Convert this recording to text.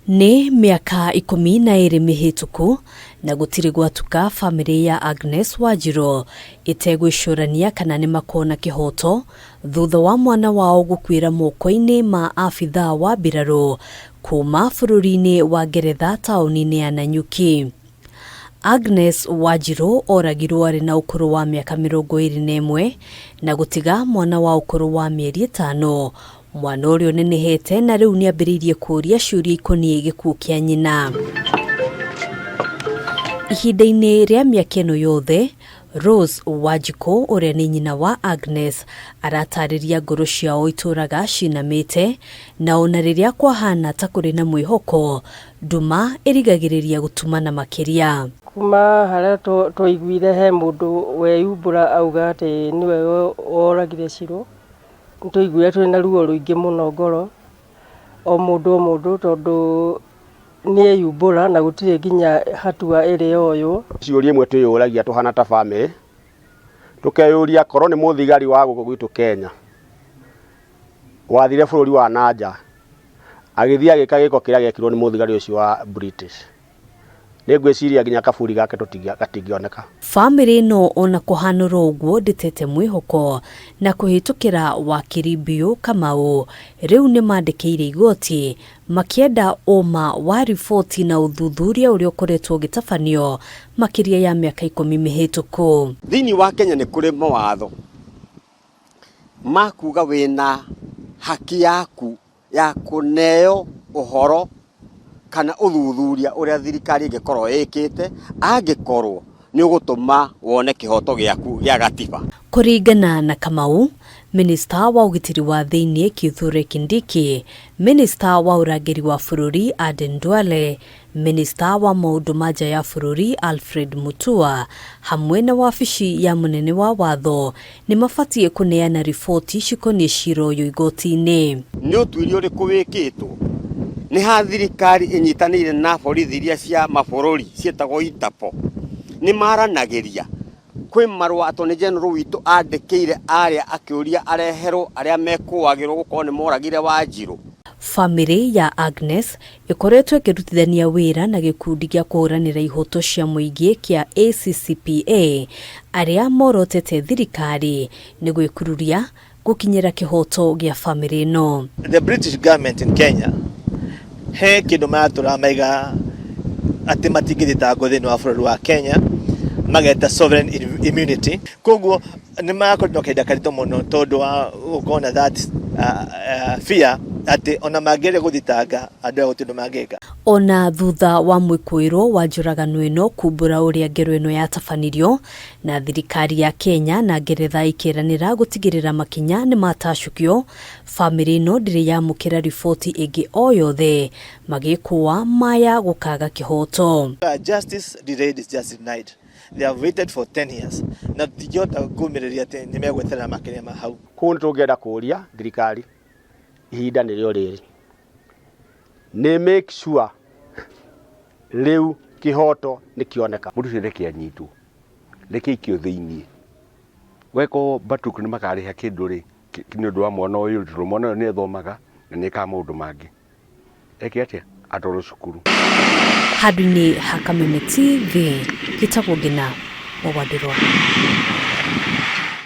Nĩ mĩaka 12 mĩhĩtũku na gũtirĩ gwatuka bamĩrĩ ya Agnes Wanjiru ĩtegwĩcũrania kana nĩ makona kĩhoto thutha wa mwana wao gũkuĩra moko-inĩ ma abithaa wa mbirarũ kuma bũrũri-inĩ wa Ngeretha taũni-inĩ ya Nanyuki. Agnes Wanjiru oragirwo arĩ na ũkũrũ wa mĩaka 21 na gũtiga mwana wa ũkũrũ wa mĩeri 5, mwana ũrĩa ũnenehete na rĩu nĩambĩrĩirie kũũria ciũria ikoniĩ gĩkuũ kĩa nyina. Ihinda-inĩ rĩa mĩaka ĩno yothe, Rose Wanjikũ ũrĩa nĩ nyina wa Agnes aratarĩria ngoro ciao itũraga cinamĩte na ona rĩrĩa kwahana ta kũrĩ na mwĩhoko, nduma ĩrigagĩrĩria gũtumana makĩria. Kuma harĩa twaiguire he mũndũ weyumbũra auga atĩ nĩwe woragire Shiro, nĩtwaiguire twĩna ruo rũingĩ mũno ngoro, o mũndũ o mũndũ tondũ nĩeyumbũra na gũtirĩ nginya hatua ĩrĩ yoywo. Ciũria imwe twĩyũragia tũhana ta bamĩrĩ, tũkeyũria korwo nĩ mũthigari wa gũkũ gwitũ Kenya, wathire bũrũri wa nanja, agĩthiĩ agĩka gĩko kĩrĩa gĩekirwo nĩ mũthigari ũcio wa British, nĩ ngwĩciria nginya kaburi gake gatingĩoneka. Bamĩrĩ ĩno ona kũhanũra ũguo ndĩtete mwĩhoko na kũhĩtũkĩra wakiri Mbiũ Kamau rĩu nĩ mandĩkĩire igoti makĩenda ũma wa riboti na ũthuthuria ũrĩa ũkoretwo ũgĩtabanio makĩria ya mĩaka 10 mĩhĩtũku. Thĩinĩ wa Kenya nĩ kũrĩ mawatho ma kuga wĩna haki yaku ya kũneo ũhoro kana ũthuthuria ũrĩa thirikari ĩngĩkorwo ĩkĩte angĩkorwo nĩ ũgũtũma wone kĩhoto gĩaku gĩa gatiba. Kũringana na Kamau, Minista wa ũgitĩri wa thĩinĩ Kithure Kindiki, Minista wa ũrangĩri wa bũrũri Aden Duale, Minista wa maũndũ ma nja ya bũrũri Alfred Mutua hamwe na wabici ya mũnene wa watho nĩ mabatiĩ kũneana riboti cikoniĩ cira ũyũ igoti-inĩ. Nĩ ũtuĩria ũrĩkũ wĩkĩtwo? Nĩ ha thirikari ĩnyitanĩire na borithi iria cia mabũrũri ciĩtagwo Interpol? Nĩ maranagĩria? Kwĩ marũa Attorney General witũ andĩkĩire arĩa akĩũria areherwo arĩa mekũagĩrwo gũkorwo nĩ moragire Wanjiru. Bamĩrĩ ya Agnes ĩkoretwo ĩkĩrutithania wĩra na gĩkundi gĩa kũhũranĩra ihoto cia mũingĩ kĩa ACCPA arĩa morotete thirikari nĩ gwĩkururia gũkinyĩra kĩhoto gĩa bamĩrĩ ĩno. The British government in Kenya he kĩndũ maratũra maiga atĩ matingĩthitangwo thĩinĩ wa bũrũri wa Kenya, mageta sovereign immunity. Koguo nĩ marakoretwo na kahinda karitũ mũno tondũ wa gũkorwo na that fear atĩ ona mangĩgeria gũthitanga andũ aya gũtirĩ ũndũ mangĩka. Ona thutha wa mwĩkũĩrwo wa njũragano ĩno kumbũra ũrĩa ngero ĩno yatabanirio na thirikari ya Kenya na Ngeretha ikĩranĩra gũtigĩrĩra makinya nĩ matacũkio, bamĩrĩ ĩno ndĩrĩ yamũkĩra riboti ĩngĩ o yothe magĩkũa maya gũkaga kĩhoto. Justice delayed is just denied. They have waited for 10 years. Na tũtingĩhota kũmĩrĩria atĩ nĩ megweterera makĩria ma hau. Kũu nĩ tũngĩenda kũũria thirikari ihinda nĩrĩo rĩrĩ, nĩ make sure rĩu kĩhoto nĩ kĩoneka. Mũndũ ũcio reke anyitwo, reke aikio thĩiniĩ. Weko Batuk nĩ makarĩha kĩndũ rĩ, nĩ ũndũ wa mwana ũyũ, tondũ mwana ũyũ nĩ athomaga na nĩ ekaga maũndũ mangĩ. Eke atĩa? Atwarwo cukuru. Handũ-inĩ ha Kameme TV, gĩtagwo Ngina wa Wandirwa.